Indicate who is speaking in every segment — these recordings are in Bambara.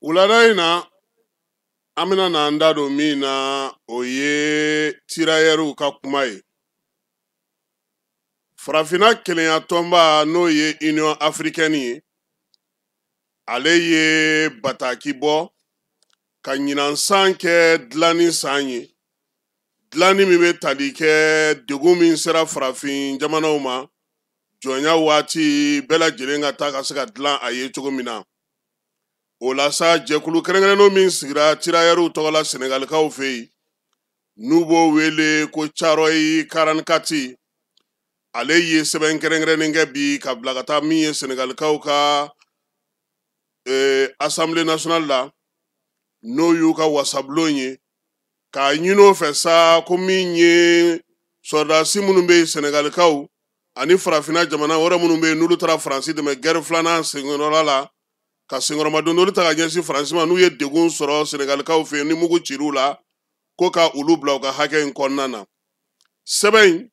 Speaker 1: Wulada in na, an bɛna n'an da don min na, o ye tirayɛriw ka kuma ye. Farafinna kelenya tɔnba, n'o ye Union africaine ye, ale ye bataki bɔ ka ɲinan san kɛ dilanni san ye, dilanni min bɛ tali kɛ degun min sera farafin jamanaw ma jɔnya waati bɛɛ lajɛlen ka taa ka se ka dilan a ye cogo min na. O la sa, jɛkulu kɛrɛnkɛrɛnnen min sigira tirayɛriw tɔgɔ la Senegalikaw fɛ yen, n'u b'o wele ko Thiaroye 44, ale ye sɛbɛn kɛrɛnkɛrɛnnen kɛ bi ka bila ka taa min ye Senegalikaw ka Assemblée nationale la, n'o y'u ka wasabulon ye, k'a ɲini o fɛ sa ko min ye sɔrɔdasi minnu bɛ yen Senegalikaw ani farafinna jamana wɛrɛ minnu bɛ yen, n'olu taara Faransi dɛmɛ guerre filanan senkɔrɔla la, ka senkɔrɔmadondoli ta ka ɲɛsin Faransi ma, n'u ye degun sɔrɔ Senegalikaw fɛ yen ni mugu cir'u la, ko ka olu bila u ka hakɛ in kɔnɔna na. Sɛbɛn in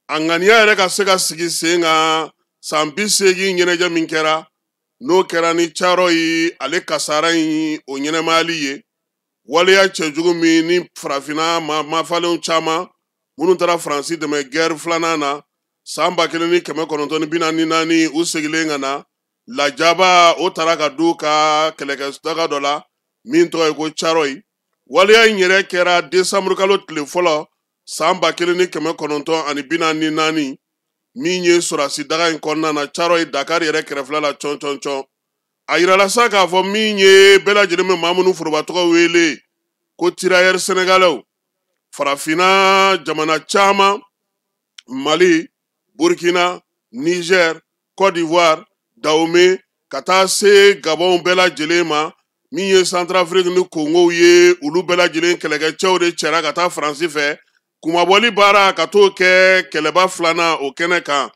Speaker 1: a ŋaniya yɛrɛ ka se ka sigi sen kan san 80 ɲɛnajɛ min kɛra, n'o kɛra ni Thiaroye ale kasara in o ɲɛnɛmayali ye, waleya cɛjugu min ni farafinna mafalenw caman minnu taara Faransi dɛmɛ guerre filanan na san 1944, u segilen ka na lajaba, o taara ka d'u ka kɛlɛkɛdaga dɔ la min tɔgɔ ye ko Thiaroye. Waleya in yɛrɛ kɛra desanburu kalo tile fɔlɔ san 1944, min ye sɔrɔdasi daga in kɔnɔna na Thiaroye, Dakar yɛrɛ kɛrɛfɛla la cɔn cɔn cɔn. A yirala sa k'a fɔ min ye bɛɛ lajɛlen bɛ maa minnu foroba tɔgɔ wele ko tirailleurs sénégalais, farafinna jamana caman, Mali, Burkina, Niger, Côte d'Ivoire, Dahomey, ka taa se Gabon bɛɛ lajɛlen ma, min ye Centrafrique ni Congo ye, olu bɛɛ lajɛlen kɛlɛkɛcɛw de cɛra ka taa Faransi fɛ kumabɔli baara ka t'o kɛ kɛlɛba filanan o kɛnɛ kan.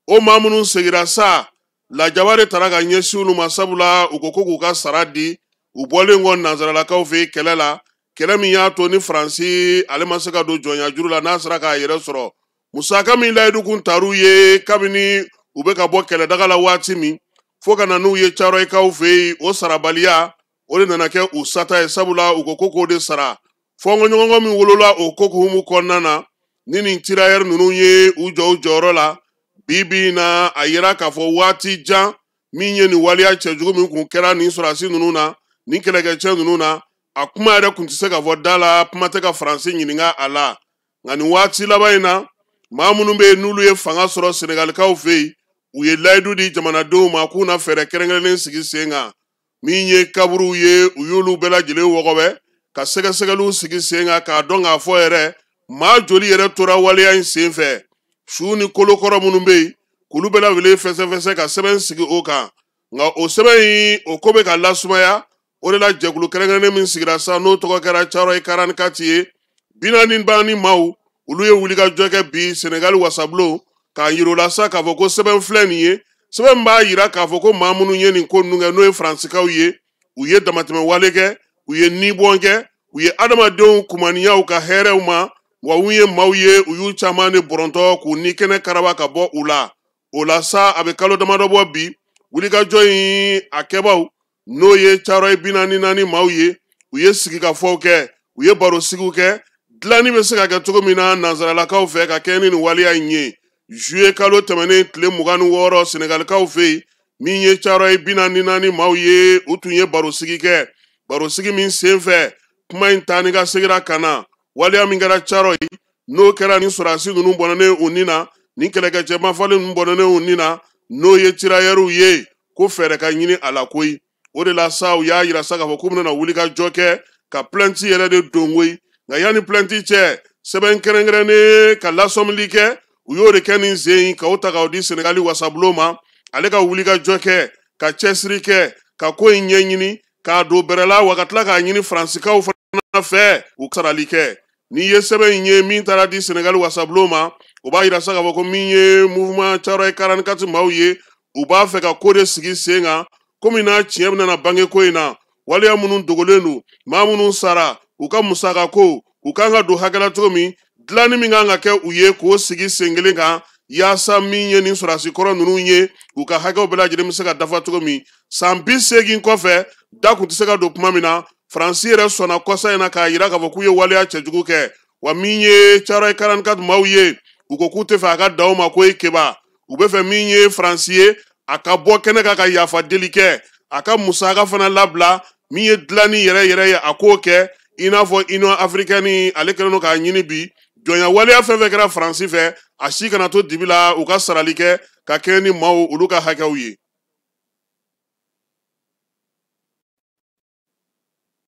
Speaker 1: O maa minnu segira sa, lajaba de taara ka ɲɛsin olu ma, sabula u ko ko k'u ka sara di u bɔlen kɔ nanzaralakaw fɛ yen kɛlɛ la, kɛlɛ min y'a to ni Faransi ale ma se ka don jɔnya juru la n'a sera k'a yɛrɛ sɔrɔ. Musaka min layidu kun tar'u ye kabini u bɛ ka bɔ kɛlɛdaga la waati min fo ka na n'u ye Thiaroyekaw fɛ yen, o sarabaliya o de nana kɛ u sata ye, sabula u ko ko k'o de sara. Fɔnkɔɲɔgɔnkɔ min wolola o ko hukumu kɔnɔna na, ni nin tirailleurs ninnu ye u jɔ u jɔyɔrɔ la bi bi in na, a yira k'a fɔ waati jan min ye nin waleya cɛjugu min kun kɛra nin sɔrɔdasi ninnu na, nin kɛlɛkɛcɛ ninnu na, a kuma yɛrɛ kun tɛ se ka fɔ da la, kuma tɛ ka Faransi ɲininka a la. Nka nin waati laban in na, maa minnu bɛ yen n'olu ye fanga sɔrɔ Senegalikaw fɛ yen, u ye layidu di jamanadenw ma k'u na fɛɛrɛ kɛrɛnkɛrɛnnen sigi sen kan, min ye kaburuw ye, u y'olu bɛɛ lajɛlen wɔgɔbɛ ka sɛgɛsɛgɛliw sigi sen kan k'a dɔn k'a fɔ yɛrɛ maa joli yɛrɛ tora waleya in sen fɛ, su ni kolokɔrɔ minnu bɛ yen, k'olu bɛɛ lajɛlen fɛsɛfɛsɛ ka sɛbɛn sigi o kan. Nka o sɛbɛn in, o ko bɛ ka lasumaya. O de la jɛkulu kɛrɛnkɛrɛnnen min sigira sa, n'o tɔgɔ kɛra Thiaroye 44 ye, 44 maaw, olu ye wulikajɔ kɛ bi Senegali wasabulon k'a yir'u la sa k'a fɔ ko sɛbɛn filɛ nin ye, sɛbɛn b'a yira k'a fɔ ko maa minnu ye nin ko ninnu kɛ, n'o ye Faransikaw ye, u ye damatɛmɛ wale kɛ, u ye nibɔn kɛ, u ye adamadenw kumaniyaw ka hɛrɛw ma, wa u ye maaw ye, u y'u caman de bɔrɔntɔ k'u ni kɛnɛ karaba ka bɔ u la. O la sa, a bɛ kalo damadɔ bɔ bi, wulikajɔ in a kɛbaw, n'o ye Thiaroye 44 maaw ye, u ye sigikafɔw kɛ, u ye barosigiw kɛ, dilanni bɛ se ka kɛ cogo min na nanzaralakaw fɛ ka kɛ ni nin waleya in ye. Juillet kalo tɛmɛnen tile 26, Senegalikaw fɛ yen, min ye Thiaroye 44 maaw ye, u tun ye barosigi kɛ, barosigi min sen fɛ kuma in taa ni ka seginna ka na waleya min kɛra Thiaroye, n'o kɛra ni sɔrɔdasi ninnu bɔnɛnen u ni na, ni kɛlɛkɛcɛ mafalen ninnu bɔnɛnen u ni na, n'o ye tirailleurs ye, ko fɛɛrɛ ka ɲini a la koyi. O de la sa, u y'a yira sa k'a fɔ k'u bɛna wuli ka jɔ kɛ ka plainte yɛrɛ de don koyi. Nka yanni plainte cɛ, sɛbɛn kɛrɛnkɛrɛnnen ka lasɔmili kɛ, u y'o de kɛ nin sen in k'o ta k'o di Senegali wasabulon ma, ale ka wuli ka jɔ kɛ, ka cɛsiri kɛ, ka ko in ɲɛɲini k'a don bɛrɛ la, wa ka tila k'a ɲini Faransikaw fana fɛ u sarali kɛ. N'i ye sɛbɛn in ye min taara di Senegali wasabulon ma, o b'a yira sa k'a fɔ ko min ye mouvement Thiaroye 44 maaw ye, u b'a fɛ ka ko de sigi sen kan, komi n'a tiɲɛ bɛna bange ko in na, waleya minnu dogolen don, maa minnu sara, u ka musaka ko, u kan ka don hakɛ la cogo min, dilanni min kan ka kɛ u ye k'o sigi sen kelen kan, yaasa min ye nin sɔrɔdasi kɔrɔ ninnu ye, u ka hakɛw bɛɛ lajɛlen bɛ se ka dafa cogo min. San 80 kɔfɛ, Da kun tɛ se ka don kuma min na. Faransi yɛrɛ sɔnna kɔsa in na k'a yira k'a fɔ k'u ye waleya cɛjugu kɛ. Wa min ye Thiaroye 44 maaw ye, u ko k'u tɛ fɛ a ka dan u ma ko e keba, u bɛ fɛ min ye Faransi ye a ka bɔ kɛnɛ kan ka yafa deli kɛ, a ka musaka fana labila, min ye dilanni yɛrɛ yɛrɛ ye a k'o kɛ, i n'a fɔ Union africaine ale kɛlen don k'a ɲini bi jɔnya waleya fɛn fɛn kɛra Faransi fɛ, a si kana to dibi la, u ka sarali kɛ ka kɛɲɛ ni maaw olu ka hakɛw ye.